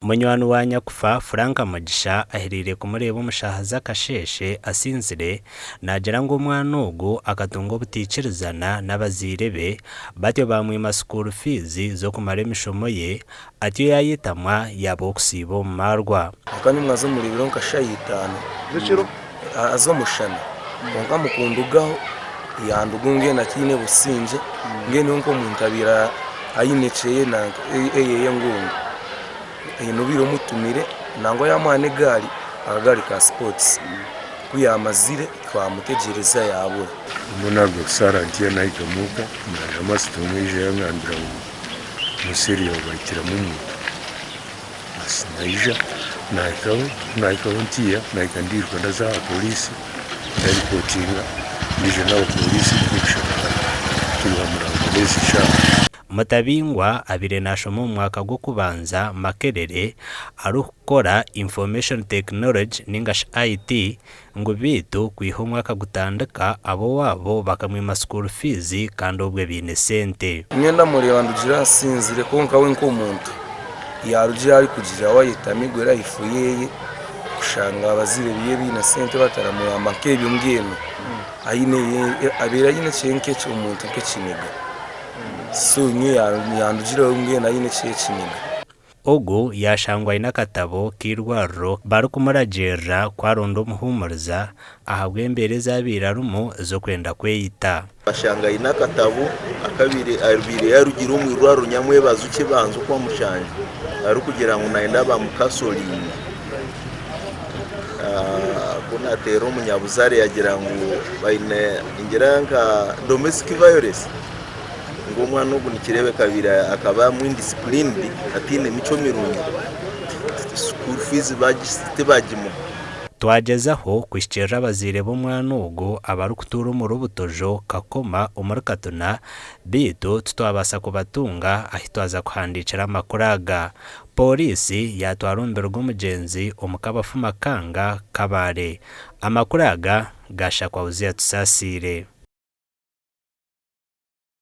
Munywani wa nyakufa, Frank Mugisha ahereire kumureeba omu shaaha z'akasheeshe asinzire, naagira ngu omwana ogu akatunga obutaikirizana n'abazaire be batyo baamwima school fees z'okumara emishomo ye atyo yaayetamwa yaaba ow'okusiiba omu maarwa. Kwonka nimwe aza omuri biro nka shaaha itaano aza omushana kwonka mukundugaho yanduga mbwenu ataine busingye mbwenu nk'omuntu abaire aine ekyeye nanka eyeye engungu aine obu omutumire nangwa yamuha n'egaari akagaari ka sipotsi ku yamazire twamutegyereza yabura. Mbwenu naruga kusaara ntyo nahika omuka naija masita omwe yaija yangambira ngu Musiri baitiramu omuntu. Naija nahikaho, ku nahikaho ntiiya nahika ndiiruka ndaza aha pooriisi ndaripotinga ndaija n'abapooriisi kushanga turi aha murango n'ezi shaaha. Mutabingwa abaire nashoma omu mwaka gw'okubanza Makerere arikukora Information Technology ninga shi IT ngu beitu kwiha omwaka gutandika ab'owaabo bakamwima school fees kandi obwe baine sente. Nyowe ndamureeba ndugira asinzire kwonka we nk'omuntu yarugira arikugira wayetamigwe life yeye kushanga abazaire beye baine sente bataramuyamba nk'ebyo mbwenu aine abaire aine ekintu omuntu nk'ekiniga so nyowe yandugireho mbwenu aine ekiniga. Ogu yaashangwa aine akatabo k'eirwariro barikumuragiirira ku aronda omuhuumuriza ahabw'embeera ezi abaire arimu ez'okwenda kweyita. Bashanga aine akatabo akabaire abaire yarugire omu irwariro nyamwebazo kibanza oku bamushangire arikugira ngu nayenda bamukasoringe. Ku nateera omunyabuzaare yagira ngu baine ningira nka domestic violence. Ngu omwana ogu nikireebeka abaire akaba indisciplined ataine micwe mirungi, school fees tibagimuha. Twagyezaho kuhikiirira abazaire b'omwana ogu abarikutuura omuri Butojo, Kakoma omuri Katuna beitu titwabaasa kubatunga ahi twaza kuhandiikira amakuru aga. Pooriisi yaatwara omubiri gw'omugyenzi omu Kabafu Makanga, Kabale. Amakuru aga gaashakwa Uzziah Tusasiire.